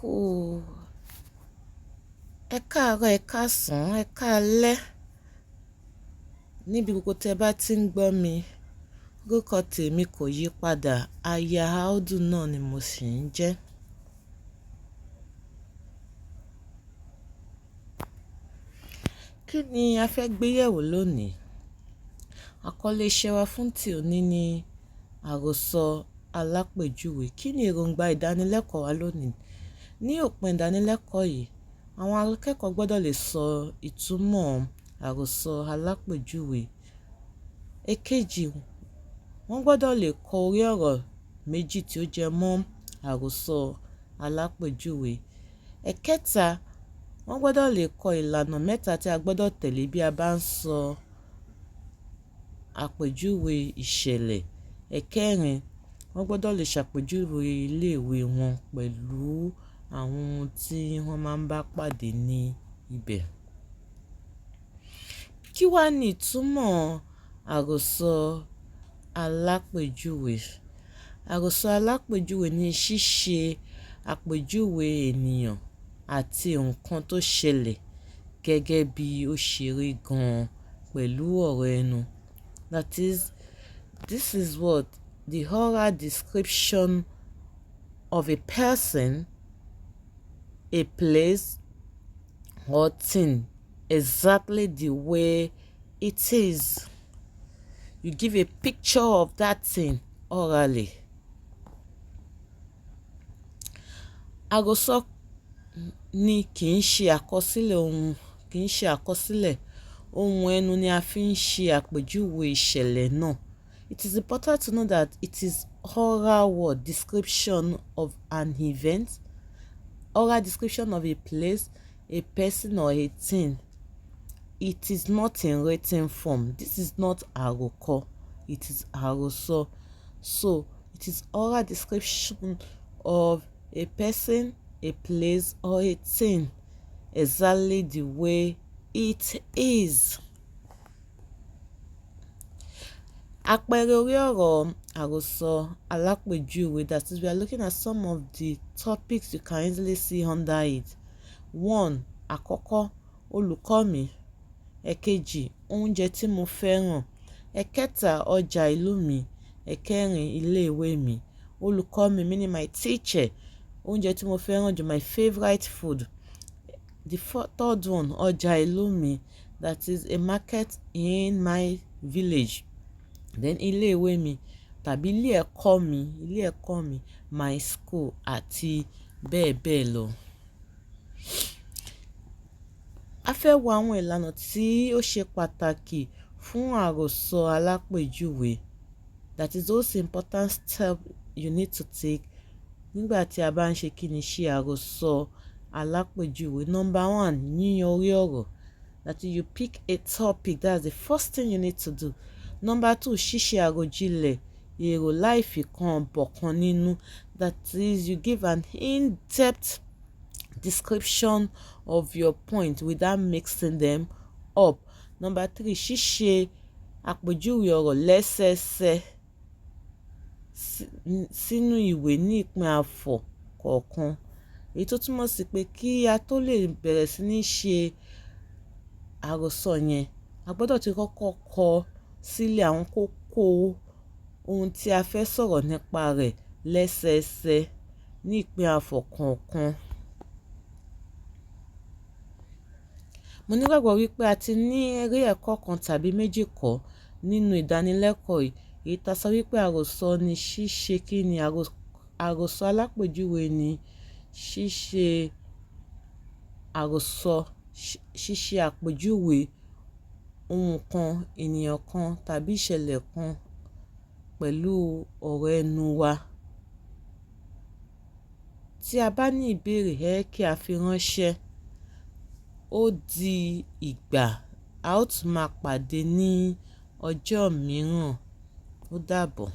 Kú ẹ káàárọ̀, ẹ káàsán, ẹ káalẹ́ níbi gbogbo tí ẹ bá ti ń gbọ́ mi. Orúkọ tèmi kò yí padà, Aya Audu náà ni mo sì ń jẹ́. Kí ni a fẹ́ gbé yẹ̀wò lónìí? Àkọlé iṣẹ́ wa fún tí òní ni àròsọ alápèjúwe. Kí ni èròǹgbà ìdánilẹ́kọ̀ọ́ wa lónìí? Ní òpin ìdánilẹ́kọ̀ọ́ yìí, àwọn akẹ́kọ̀ọ́ gbọ́dọ̀ lè sọ ìtumọ̀ àròsọ alápèjúwe. Èkejì, wọ́n gbọ́dọ̀ lè kọ orí ọ̀rọ̀ méjì tí ó jẹ mọ́ àròsọ alápèjúwe. Ẹ̀kẹta, wọ́n gbọ́dọ̀ lè kọ ìlànà mẹ́ta tí a gbọ́dọ̀ tẹ̀lé bí a bá ń sọ àpèjúwe ìṣẹ̀lẹ̀. Ẹ̀kẹrin, wọ́n gbọ́dọ̀ lè ṣàpèjúwe ilé ìwé wọn pẹ̀lú àwọn ohun tí wọ́n máa ń bá pàdé ní ibẹ̀. Kí wá ní ìtumọ̀ àròsọ alápèjúwe? Àròsọ alápèjúwe ní ṣíṣe àpèjúwe ènìyàn àti nǹkan tó ṣẹlẹ̀ gẹ́gẹ́ bí ó ṣe rí gan-an pẹ̀lú ọ̀rọ̀ ẹnu. That is, this is what the oral description of a person, a place, or thing exactly the way it is. You give a picture of that thing orally. Àròsọ ni kì í ṣe àkọsílẹ̀ ohun, kì í ṣe àkọsílẹ̀ ohun ẹnu ni a fi ń ṣe àpèjúwe ìṣẹ̀lẹ̀ náà. It is important to know that it is oral word description of an event, oral description of a place, a person or a thing. It is not in written form. This is not àròkọ, it is àròsọ. So, it is oral description of a person, a place or a thing exactly the way it is. Àpẹẹrẹ orí ọ̀rọ̀ àròsọ alápèjúwe, that is, we are looking at some of the topics you can easily see under it. One, àkọ́kọ́, olùkọ́ mi. Ẹ̀kejì, oúnjẹ tí mo fẹ́ràn. Ẹ̀kẹta, ọjà ìlú mi. Ẹ̀kẹrin, ilé ìwé mi. Olùkọ́ mi meaning my teacher. Oúnjẹ tí mo fẹ́ràn jù, my favourite food. The third one, ọjà ìlú mi, that is a market in my village. Then ilé ìwé mi tàbí ilé ẹ̀kọ́ mi, my school àti bẹ́ẹ̀ bẹ́ẹ̀ lọ. A fẹ́ wo àwọn ìlànà tí ó ṣe pàtàkì fún àròsọ alápèjúwe. That is those important step you need to take nígbà tí a bá ń ṣe kíni ṣe àròsọ alápèjúwe. Number one, yíyan orí ọ̀rọ̀. That is, you pick a topic. That's the first thing you need to do. Number two, ṣíṣe àròjinlẹ̀ èrò láì fi kan bọ̀kan nínú. That is, you give an in-depth description of your point without mixing them up. Number three, ṣíṣe àpèjúwe ọ̀rọ̀ lẹ́sẹẹsẹ sínú ìwé ní ìpín àfọ̀ kọ̀ọ̀kan. Èyí tó túmọ̀ sí pé kí a tó lè bẹ̀rẹ̀ sí ní ṣe àròsọ yẹn, a gbọ́dọ̀ ti kọ́kọ́ kọ sílẹ̀ àwọn kókó ohun tí a fẹ́ sọ̀rọ̀ nípa rẹ̀ lẹ́sẹẹsẹ ní ìpín àfọ̀ kọ̀ọ̀kan. Mo nígbàgbọ́ wípé a ti ní rí ẹ̀kọ́ kan tàbí méjì kọ́ nínú ìdánilẹ́kọ̀ọ́ yìí. Èyí tá sọ wípé àròsọ ni ṣíṣe kí ni àròsọ alápèjúwe ni ṣíṣe àròsọ, ṣíṣe àpèjúwe ohun kan, ènìyàn kan tàbí ìṣẹ̀lẹ̀ kan pẹ̀lú ọ̀rọ̀ ẹnu wa. Tí a bá ní ìbéèrè, ẹ kí a fi ránṣẹ́. Ó di ìgbà a ó tún máa pàdé ní ọjọ́ mìíràn. Ó dàbọ̀.